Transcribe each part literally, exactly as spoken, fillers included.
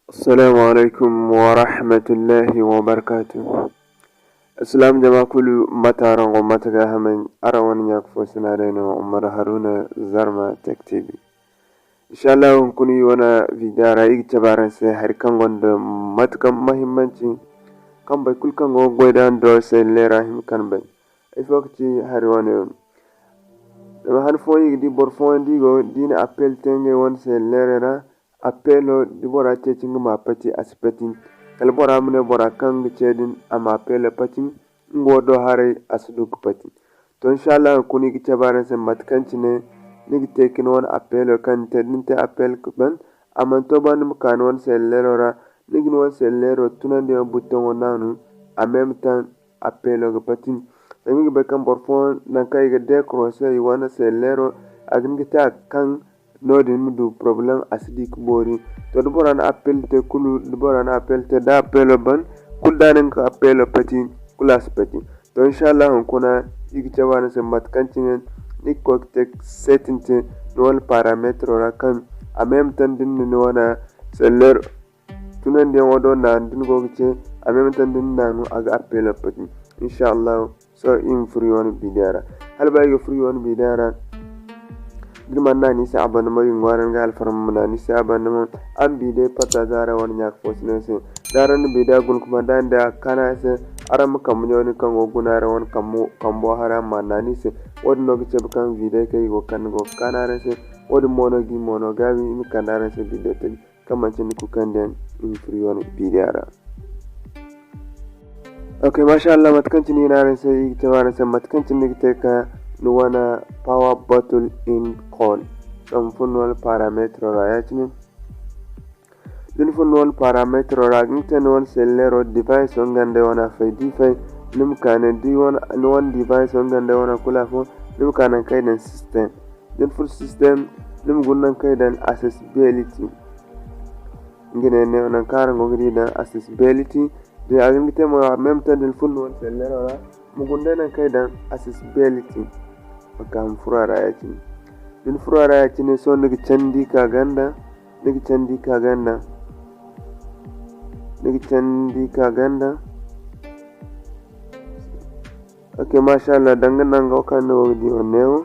Assalamu alaikum wa rahmatullahi wa barakatuh. Islam jama kulu, mate araŋ go, mate ga hamay? Araŋ wane ɲaaka fo sina day no, Umar Haruna, Zarma Tech T V. Inshallah, hunkuna i wane video ra, i ga cabe araŋ se hari kaŋ gonda mate kaŋ muhimmanci, kaŋ boro kulu kaŋ go ga goy da Android se leera hima kaŋ bay. Ifo ga ci hari wane yaŋ? Zama han fooyaŋ i ga di boro fooyaŋ da i go, da i na appel te ngey wane se leera ra, appelo, da bora ceeci nga ma pati, a si pati. Kala bora ma ne bora kaŋ ga ce din a ma appelo pati, nga wo do haray a si du ga pati. To, inshallah, hunkuna i ga cabe araŋ se mate kaŋ cine ni ga te ka ni wane appelo kaŋ ni te, da ni te appel ka ban, a mana to ba ni ma ka ni wane selleero ra, ni ga ni wane selleero tunandiyaŋo buttoŋo naanu, a même temps appelo ga pati. Zama i ga bay kaŋ boro fooyaŋ nangu kaŋ i ga décrocher i wane selleero, a ga hin ga te a ga kaŋ noodin ma du problème, a si di ga boori. To, da bora na appel te kulu, da bora na appel te, da appelo ban, kulu da a na nga appelo pati, kulu a si pati. To, inshallah, hunkuna i ga cabe araŋ se mate kaŋ cine ni ga koy ga te setting te ni wane parametro ra kaŋ a même temps da ni na ni wane selleero tunandiyaŋo do naanu da ni go ga ce, a même temps da ni naanu a ga appelo pati. Inshallah, sohõ i ma furo i wane video ra. Hala ba i ga furo i wane video ra, da ni mana naanu i se abonnement, i ga ŋwaaray ni ga alfarma ma naanu i se abonnement. Araŋ ma video partager araŋ wane ɲaaka fo sina se. Da araŋ na video guna kuma da ni di a ga kaanu araŋ se, araŋ ma kambe ɲaawandi kaŋ go ga guna araŋ wane kambo, kambo haray araŋ ma naanu i se. Wo-din no ga cabe kaŋ video kaŋ i go ga kande go ga kaanu araŋ se. Wo-din mo no ga i mo no gaabi i ma kande araŋ se video taji kaŋ manti ni kulu kaŋ day i ma furo i wane video ra. Ok, masha Allah, mate kaŋ cine i ne araŋ se, i ga cabe araŋ se mate kaŋ cine ni ga te ka ni wane power button in call. Sohõ ma furo ni wane parametro ra ya-cine. Da ni furo ni wane parametro ra, a ga ni te ni wane selleero device wo nga nda ay wane afay da ifay. Ni ma ka ne da ni wane device wo nga nda ay wane kulu afo, ni ma ka nangu kaŋ i daŋ system. Da ni furo system, ni ma guna nangu kaŋ i daŋ accessibility. Nga ne, ne nangu kaŋ araŋ go ga di daŋ accessibility. Da a ga hin ga te mo, même temps da ni furo ni wane selleero ra, ma guna day nangu kaŋ i daŋ accessibility. Ma ka ma furo a ra ya-cine. Da ni furo a ra ya-cine, sohõ ni ga candi ka ganda, ni ga candi ka ganda, ni ga candi ka ganda. Ok, masha Allah, danga nango kaŋ ni go ga di wo neewo.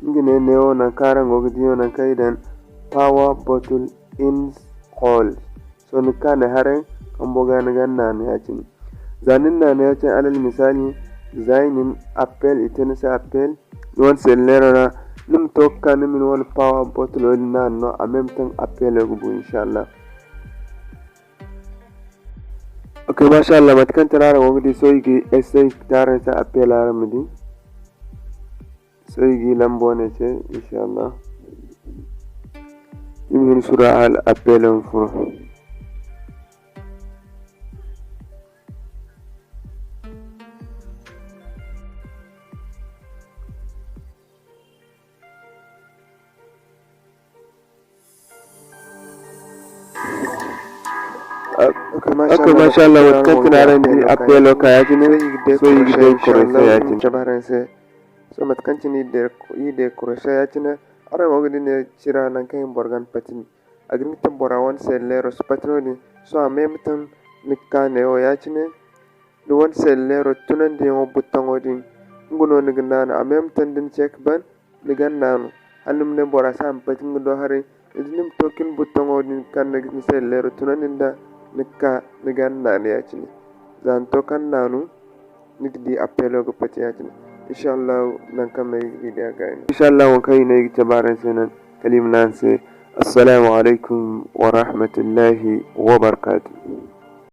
Nga ne, neewo nangu kaŋ araŋ go ga di wo, nangu kaŋ i daŋ power button in call. Sohõ ni ga ka ne haray, kambo ga ni ga naanu ya-cine. Za ni na naanu ya-cine, alal misali, za i na ni appel, i te ni se appel, ni wane selleero ra, ni ma to ga ka ni ma ni wane power button din naanu no, a même temps appelo ga bu, inshallah. Ok, masha Allah, mate kaŋ te no araŋ go ga di, sohõ i ga essai ka te araŋ se appel araŋ ma di. Sohõ i ga i lambo ne ce, inshallah. I ma hin sura hala appelo ma furo. Ok, masha Allah, mate kaŋ te no araŋ di appelo ka ya-cine, sohõ i ga day koroy se ya-cine. Sohõ mate kaŋ cine i day koroy se ya-cine, araŋ go ga di ne cira nangu kaŋ boro ga ni pati. A ga hin ga te bora wane selleero si pati noodin. Sohõ a même temps ni ga ka neewo ya-cine, ni wane selleero tunandiyaŋo buttoŋo din, nga no ni ga naanu. A même temps da ni ce ka ban, ni ga naanu. Hala ni ma ne bora se a ma pati nga do haray, ni di ni ma to ka ni buttoŋo din kaŋ ni ga ni selleero tunandi nda, ni ga ka, ni ga naanu ya-cine. Za ni to kaŋ naanu, ni ga di appelo ga pati ya-cine. Inshallah, nangu kaŋ ay ga video gaayi no. Inshallah, wo kaŋ i ne ay ga cabe araŋ se no, kala i ma ne araŋ se, Assalamu alaikum wa rahmatullahi wa barakatuh.